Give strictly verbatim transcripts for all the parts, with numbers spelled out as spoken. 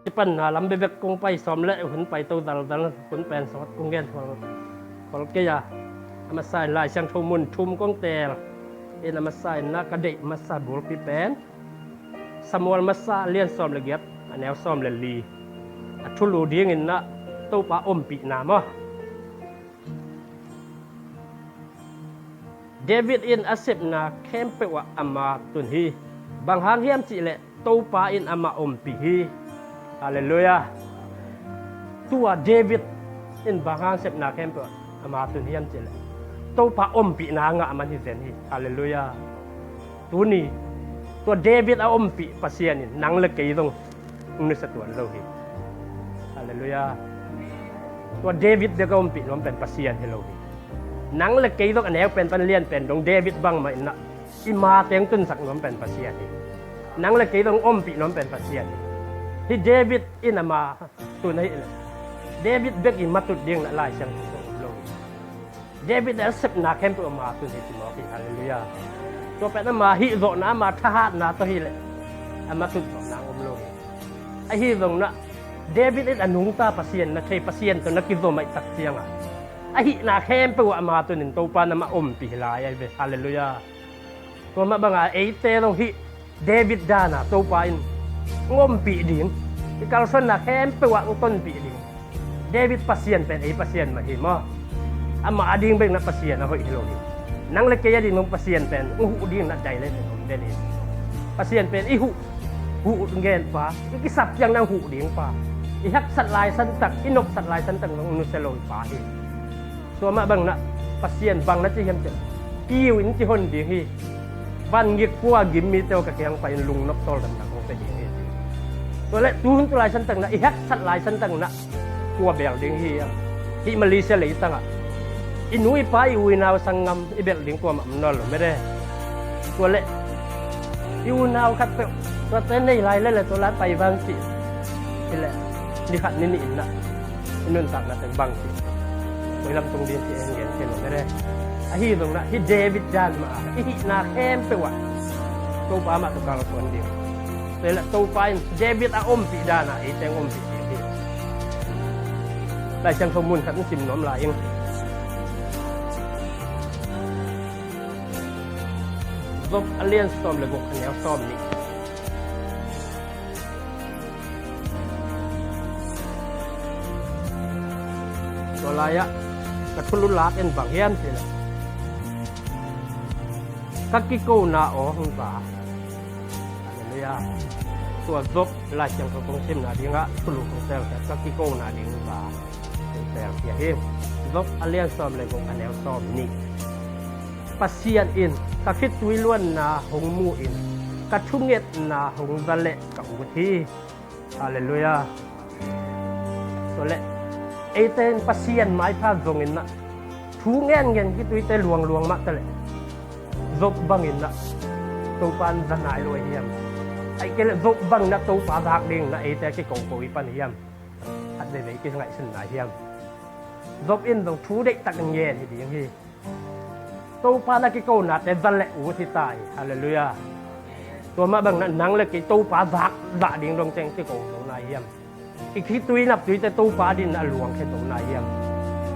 Ci panna lam bebek kong pai sawm le hun pai to daldal hun pen sawt kong gen khol, khol kei a. A masa in Lai Siangtho mun thum kong teel in, a masa in na ka deih masa bulpi pen Samuel masa lian sawm le giat, a neu sawm le li. A thulu dingin na Topa ompihna maw. David in a sepna khempeuh ah ama tun hi. Bang hang hiam cihleh Topa in amah ompih hi. Halleluiah. Tua David in bang hang sepna khempeuh ah ama tun hiam cihleh Topa ompihna ngah man hi zen hi. Halleluiah. Tuni tua David a ompih Pasian in nang le kei zong nusia tuan lo hi. Halleluiah. Tua David bek a ompih nuam pen Pasian hi lo hi. Nang le kei zong a neu pen pan lian pen dong David bangmah in na i ma teng tunsak nuam pen Pasian hi. Nang le kei zong ompih nuam pen Pasian hi. Hi David in ama tun ahih leh David bek i matut ding na Lai Siangtho om lo hi. David a sepna khempeuh ama tun hi ci mawk hi. Halleluiah. Tua pen ama hihzawhna, ama thahatna tawh hileh ama tutzawhna om lo hi. Ahi zong na David in a nungta Pasian na thei, Pasian tawh na kizom ahih tak ciangah a hihna khempeuh ah ama tunin Topa in amah ompih hi lai ahi ve. Halleluiah. Tua mah banga eite zong hih David dana Topa in hong ompih ding, i kalsuanna khempeuh ah hong tonpih ding. David Pasian pen ei Pasian mah hi maw. Amah a ding bek na Pasian a hoih hi lo hi. Nang le kei a ding nong Pasian pen hong huh ding na dai le pen om den hi. Pasian pen i huh, huh ngen pa, i kisap ciang nang huh ding pa, i haksat lai santak, i nopsat lai santak nong nusia lo pa hi. Tua mah bang na Pasian bang na ci hiam cih, kiu in kihon ding hi. Van ngik kua gim mite aw ka kiang pai in lungnop tawldamna kong pe ding hi. Tua le tuhun tu lai santak na i haksat lai santak na kua bel ding hi hiam? Hih Malaysia leitangah i nu i pa i u i nau sanggam i belh ding kuamah om nawn lo mede. Tua le i unau khat peuh tuate nei lai le le tua lai pai vang cih. Hi le ni khat ni nih in na i nuntakna teng bang cih koi lam tung ding cih en gen thei lo mede. Ahi zong na hih David dan mah a i hihna khempeuh ah Topa mah tawh kalsuan ding. Tua hi le Topa in David a ompih dan a ei teng ompih ding hi. Lai Siangtho mun khat in sim nuam lai ing. Job a lian sawm le guk a neu sawm nih. Tua lai-ah ka thulu lak in bang hiam cih leh ka kikona aw hong za. Halleluiah. Tua Job Lai Siangtho kong simna dingah thulu kong telkhiat ka kikona ding hong za. Kong telkhiat hi. Job a lian sawm le guk a neu sawm nih. Pasian in ka khitui luanna hong mu in ka thungetna hong za leh ka ut hi. Halleluiah. Tua leh eite in Pasian maipha zongin na thu ngen ngen khituite luang luang mah ta leh Job bangin na Topa in za nai lo ahi hiam? Ahih kei leh Job bangin na Topa zak dingin na eite a kikoko i pan hiam? Khat veivei kingaihsun nai hiam? Job in zong thu deihtak in ngen hi ding hi. Topa na kikonate za leh ut hi ta hi. Halleluiah. Tua mah bang na nang le kei Topa zak zah ding dong teng kiko zo nai hiam? I khitui naptuite Topa dingin a luangkhia zo nai hiam?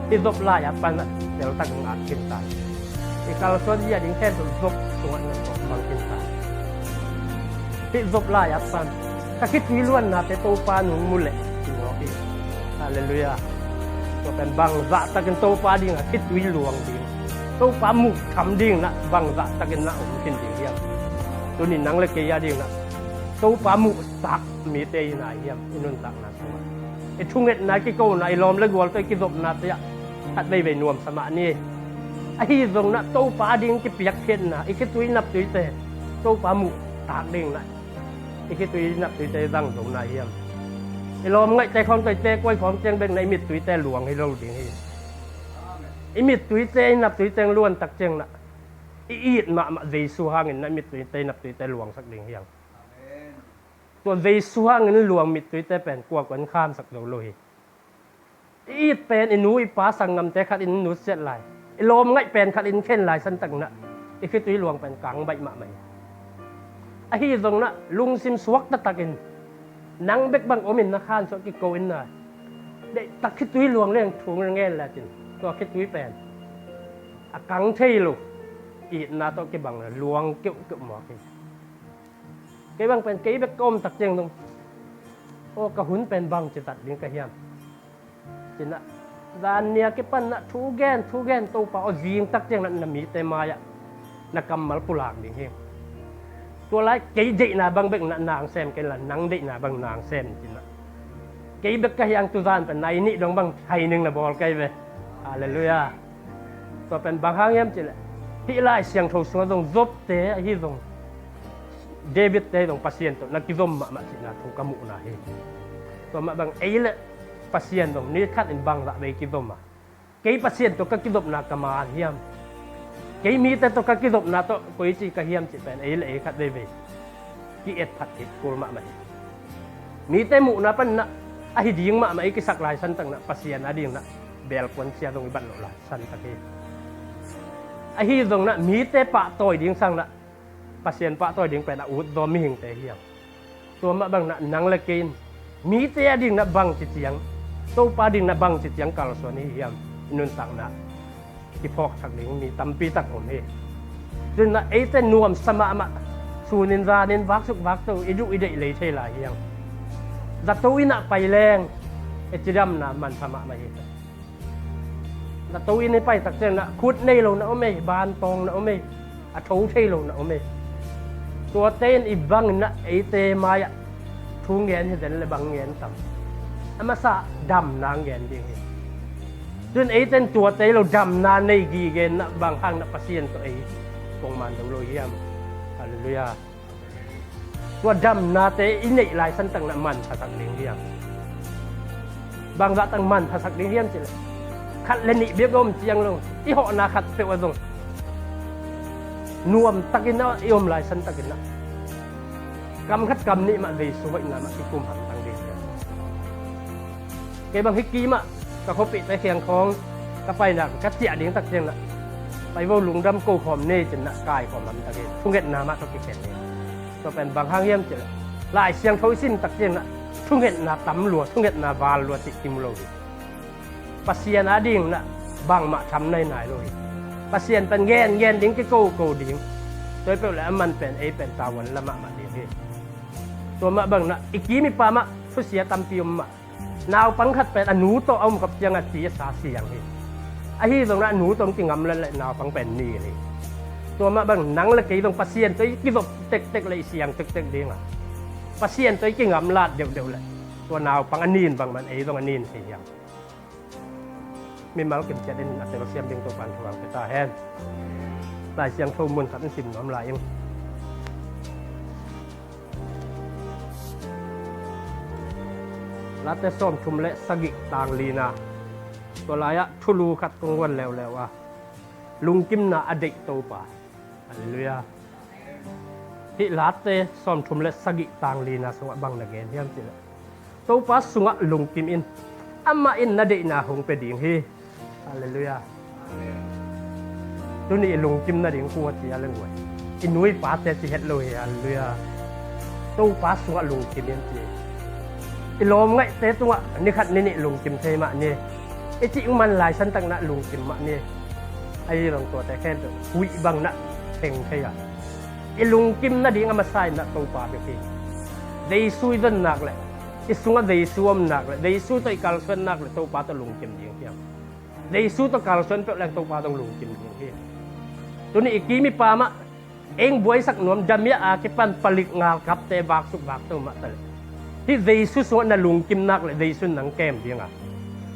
Hih Job lai-at pan a teltak in at khin ta hi. I kalsuan zia ding khempeuh Job sungah na tawh bang khin ta hi. Hih Job lai-at pan ka khitui luannate Topa in hong mu leh ci mawk hi. Halleluiah. Tua pen bangzah takin Topa dingah khitui luang ding, Topa muh tham dingin ah bangzah takin na om khin ding hiam? Tuni nang le kei a dingin ah Topa muhsak mite i na hiam? I nuntakna sungah i thungetna, i kikona, i lawm le gual tawh i kizopnate ah khat veivei nuamsa mah ni. Ahi zongin ah Topa ding kipiakkhiatna, i khitui naptuite Topa muhtak dingin ah i khitui naptuite zang zo nai hiam? I lawm ngaihte khawng tawh i tekuai khawng ciang bek na i mittuite luang hi lo ding hi. I mittuite, i naptuite luantak ciangin ah i it mahmah Jesu hangin na i mittuite, i naptuite luangsak ding hiam? Tua Jesu hangin luang mittuite pen kuakua in khamsak zo lo hi. I it pen i nu i pa sanggamte khat in nusiat lai, i lawm ngaih pen khat in khen lai santakin ah i khitui luang pen kangbaih mahmah hi. Ahi zongin ah lungsim suak taktakin Nang bek bang om in na khansuah kiko in na, deihtak khitui luang leng thu ngen le cin, tua khitui pen a kang thei lo itna tawh kibang le luang keuhkeuh mawk hi. Kei bang pen kei bek ka om tak ciang dong, aw, ka hun pen bang ci tat ding ka hiam? Cinah, zan nia kipan nah thu gen, thu gen, Topa aw, zing tak ciang nah na mite mai-ah na kammal pulak ding hi. Tua lai kei deihna bang bek nah nang sem kei la, nang deihna bang nang sem cinah. Kei bek ka hiang tu zan pen nai nih dong bang hai ning na bawl kei ve. Halleluiah. Tua pen bang hang hiam cihleh, hih Lai Siangtho sungah zong Job te ahi zong, David te zong Pasian tawh na kizom mahmah cihna thu ka muhna hi. Tua mah bang ei le Pasian zong ni khat in bangzah vei kizom a, kei Pasian tawh ka kizopna ka man hiam? Kei mite tawh ka kizopna tawh koici ka hiam cih pen ei le ei khat veivei ki-et phat hi kul mahmah hi. Mite muhna pan nah ahi ding mahmah i kisak lai santak nah Pasian a ding nah belkuan sia zong i bat loh lai santak hi. Ahi zong nah mite pahtawi ding sang nah Pasian pahtawi ding pen a utzaw mihingte hiam? Tua mah bang nah nang le kei in mite a ding nah bang ci ciang, Topa ding nah bang ci ciang kalsuan hi hiam? I nuntak nah kiphawk thak ding mi tampi tak om hi. Cun nah eite nuamsa mahmah, sunin zanin vaksuk vakto i duh i deih lei thei lai hiam? Zato inn ah pai leng e cidamna manpha mahmah hi. Zato inn i pai tak ciang nah khut nei lo na om ei, bantawng na om ei, a tho thei lo na om ei. Tuate in i bangin nah eite mai-ah thu ngen hi zen le bang ngen tam? A masa damna ngen ding hi. Cun eite in tuate lo damna nei gige nah bang hang nah Pasian tawh ei kong man do lo hiam? Halleluiah. Tua damnate i neih lai santak nah manphasak ding hiam? Bangzah tak manphasak ding hiam cihleh, khat le nih bek om ciang lo, i hawhna khat peuh a zong nuamtakin a i om lai santakin ah kam khat kam nih mah Jesu hoihna mah kikum hamtang ding hiam? Kei bang hih kimah ka khuapihte khiang khawng ka painak ka ciah ding tak ciang nah, pai vo, lungdam, ko khawm ni cin nah kai khawm hamtang hi. Thungetna mah tawh kikhen hi. Tua pen bang hang hiam cihleh, Lai Siangtho i sim tak ciang nah thungetna tam lua, thungetna val lua cih kimu lo hi. Pasian a ding nah bangmah tham nainai lo hi. Pasian pen gen gen ding, kikoko ding. Tua i peuh le a man pen ei pen tavuan la mahmah ding hi. Tua mah bang nah i kim i pam ah thusia tampi om mah. Naupang khat pen a nu tawh a om khop ciang a ci a sa siang hi. Ahi zong nah a nu tawh kingam le naupang pen nil hi. Tua mah bang nang le kei zong Pasian tawh i kizop tektek le i siang tektek ding a, Pasian tawh i kingam lat deuhdeuh le tua naupang a nin bangmah ei zong a nin thei hiam? Mimal kimciat in a telsiam ding Topa'n thupha pia ta hen. Lai Siangtho mun khat in sim nuam lai ing. Late sawmthum le sagih tang lina. Tua lai-ah thulu khat kong guan leuleu a, lungkimna a deih Topa. Halleluiah. Hih Late sawmthum le sagih tang lina sungah bang na gen hiam cihleh, Topa sungah lungkim in, amah in na deihna hong pia ding hi. Halleluiah. Tuni i lungkim nading kua ci a leng guai, i nu i pate ci het lo hi. Halleluiah. Topa sungah lungkim in ci. I lawmngaihte tungah ni khat ni nih lungkim thei mah ni. I cih man lai santak nah lungkim mah ni. Ahi zong tuate khempeuh huih bang nah theng thei a, i lungkim nading a masa in nah Topa bek hi. Jesu i zonnak le i sungah Jesu omnak le Jesu tawh i kalsuannak le Topa tawh lungkim ding hiam? Jesu tawh kalsuan peuh leng Topa tawh lungkim ding hi. Tuni i kim i pam ah eng buaisak nuam damiah a kipan palik ngalkapte vaksuk vakto mah ta le, hih Jesu sungah na lungkimnak le Jesu in nang kem ding a,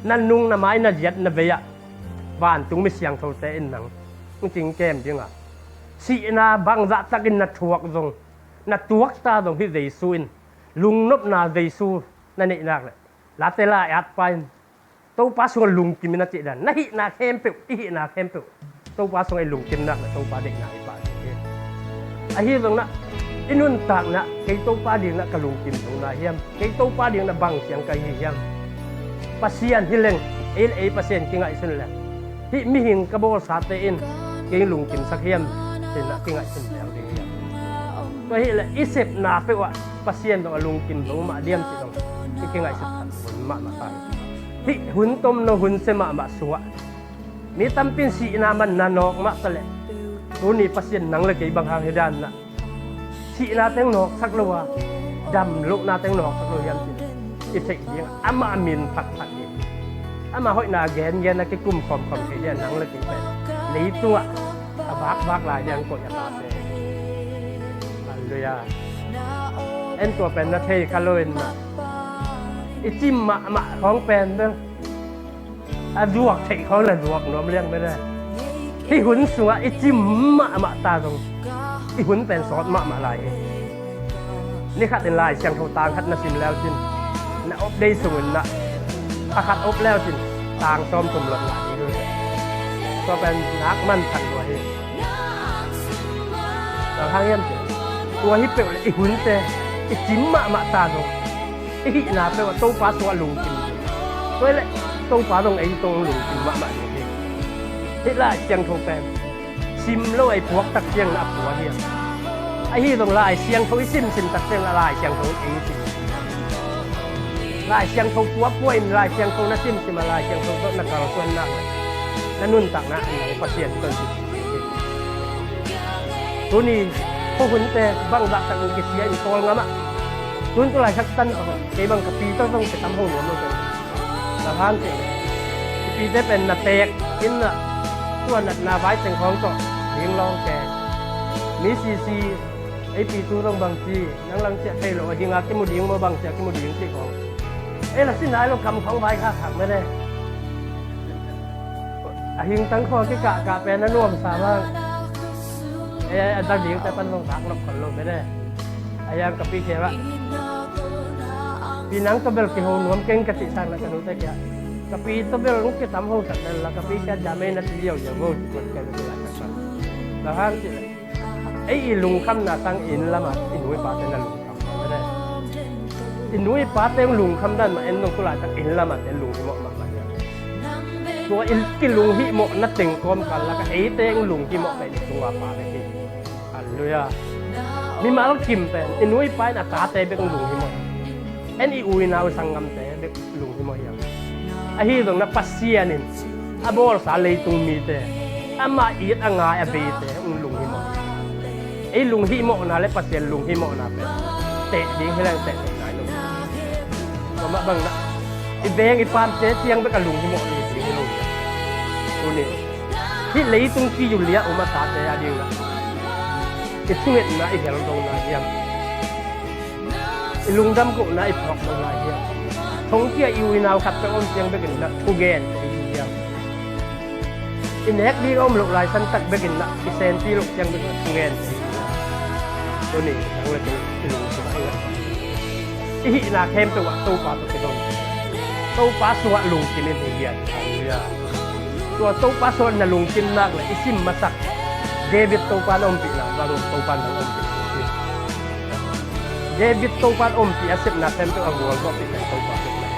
na nung na mai na ziat na vei ah vantung mi siangthote in nang hong cing kem ding a, sihna bangzah takin na thuak zong, na tuakta zong hih Jesu in, lungnopna Jesu na neihnak le Late lai-atpa in Topa sungah lungkim in a cih dan, na hihna khempeuh, i hihna khempeuh Topa sungah i lungkimnak le Topa deihna i pah ding hi. Ahi zong nah i nuntak nah kei Topa ding nah ka lungkim zo na hiam? Kei Topa ding nah bang ciang ka hi hiam? Pasian hi leng, ei le ei Pasian kingaihsun leng, hih mihing ka bawlsate in kei lungkimsak hiam? Ci nah kingaihsun leng ding hiam? Tua hi leh i sepna peuh ah Pasian dong a lungkim zo mah diam cih dong i kingaihsut khat hun mahmah ta hi. Hih hun tomno hun sia mahmah sungah mi tampi in sihna man na nawk mah taleh, tuni Pasian nang le kei bang hang hi dan na sihna teng nawksak lo a, dam lohna teng nawksak lo hiam cih i theih ding amah min phatphat hi. Amah hoihna gengen a kikum khawmkhawm thei ding a nang le kei pen leitungah a vakvak lai ding a koih a tate. Halleluiah. En tua pen na thei kha lo in na i cim mahmah khawng pen bel a zuak theih khawng le zuak nuam liang bel e. Hih hun sungah i cim mahmah ta zong i hun pen sawt mahmah lai hi. Ni khat in Lai Siangtho tang khat na sim leu cin na op dei sungin na a khat op leu cin tang sawm thum lot ngah ding hi. Tua pen nak man khat lua hi. Bang hang hiam cih tua hi peuh le i hunte i cim mahmah ta zong i hihna peuh a Topa sungah lungkim. Tua hi leh Topa zong ei tawh lungkim mahmah ding hi. Hih Lai Siangtho pen sim lo a i puak tak ciang na a pua hiam? Ahi zong Lai Siangtho i simsim tak ciang a Lai Siangtho in ei sim. Lai Siangtho puapua in Lai Siangtho na simsim a Lai Siangtho tawh na kalsuan nak le na nuntakna a nang Pasian tawh sim. Tuni khuahunte bangzah tak in kisia in Kawlngam ah tun tu lai thak tan kei bang ka pi tawh zong ka tam ho nuam lo. Na hang kei i pite pen na teek in na tua natna vai teng khawng tawh ding lawng ke. Mi sisi ei pi tu zong bang ci nang lang ciah thei lo a ding a kimu ding maw bang ciah kimu ding cih khawng. Ei la sin lai lo kam khawng vai khakkhak mene. A hingtang khawng a kikahkah pen a nuamsa bang. Ei a dang dingte pan zong kak nop khol lo mene. A hiang ka pi khia bang. Pi nang tawh bel kiho nuam keng ka cih sang na ka nute kia ka pi tawh bel hong kitam ho sak dan la ka pi kia jam ei na ci liauliau ho ci kuat kia bel la sak sak. Bang hang cih leh ei i lungkhamna sang inn lamah i nu i pate na lungkham mah mene. I nu i pate hong lungkham dan mah en dong tu laitak inn lamah te lunghimawh mahmah hiam? Tua i kilunghimawhna teng kawmkal lakah eite hong lunghimawh pen i tungah pa bek hi. Halleluiah. Mimal kim pen i nu i pa in a tate bek lunghimawh. En i u i nau sanggamte bek lunghimawh hiam? Ahi zong na Pasian in a bawlsa leitung mite amah it a ngai a beite hong lunghimawh. Ei lunghimawhna le Pasian lunghimawhna pen teh ding hi leng teh ding ngai lo. Tua mah bang na i veng i pamte ciang bek a lunghimawh ding hi lo. Tuni hih leitung kiulia um a tate a ding na i thungetna i hel dongna hiam? I lungdam kohna i phawk dongna hiam? Thongkia i u i nau khat peuh om ciang bekin na thugen i hi hiam? I nek ding a om loh lai santak bekin na i senpi loh ciang bekin na thugen i hi hiam? Tuni nang le kei i lungsim ah i ngat i hihna khempeuh ah Topa tawh kidong. Topa sungah lungkim in hi hian. Halleluiah. Tua Topa sungah na lungkim nak le i sim masak David Topa na ompihna bang Topa na ompih. David Topa na ompih a sepna khempeuh a gualzawhpih pen Topa sepna.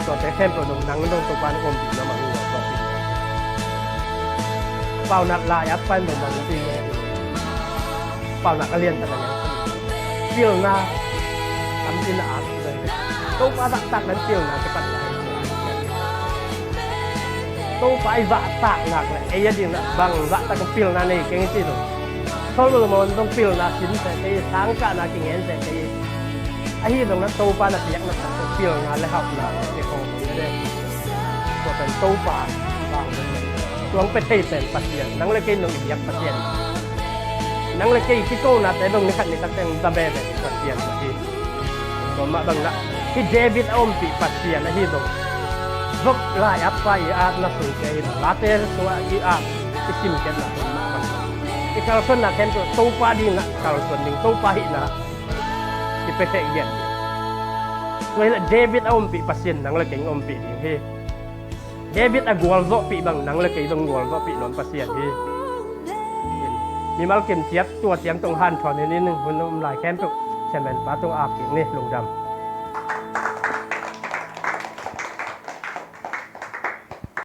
Tuate khempeuh dong nang dong Topa na ompihna mah gualzawhpih. Paunak lai a pan dong bang na ti. Paunak a lian tak a lian. Pilna tampi na at. Topa zahtak dan pilna kipat lai. Topa i zahtak nak le ei a ding na bang zahtak pilna nei keng i ci dong. Solomon zong pilna sin seh kei, sangkahna kingen seh kei. Ahi zong na Topa na piakna tak pilna le hauhna le kong le. Tua pen Topa bang tuang pe thei pen Pasian, nang le kei nong i biak Pasian. Nang le kei kikona te dong ni khat ni khat teng zabe pen Pasian hi. Tua mah bang na hi David a ompih Pasian ahi zong. Zop lai a pa i atna sungte hi late sua i at i simketna tua mah bang. I kalsuanna khempeuh Topa ding na kalsuan ding Topa hihna i pe kheh giat. Tua hi la David a ompih Pasian nang le kei ompih ding hi. David a gualzawhpih bang nang le kei zong gualzawhpih nuam Pasian hi. Mimal kim ciat tua ciang tong hanthawn hi ni ning hun um lai khempeuh. Chairman pa tong ap kik ni lungdam.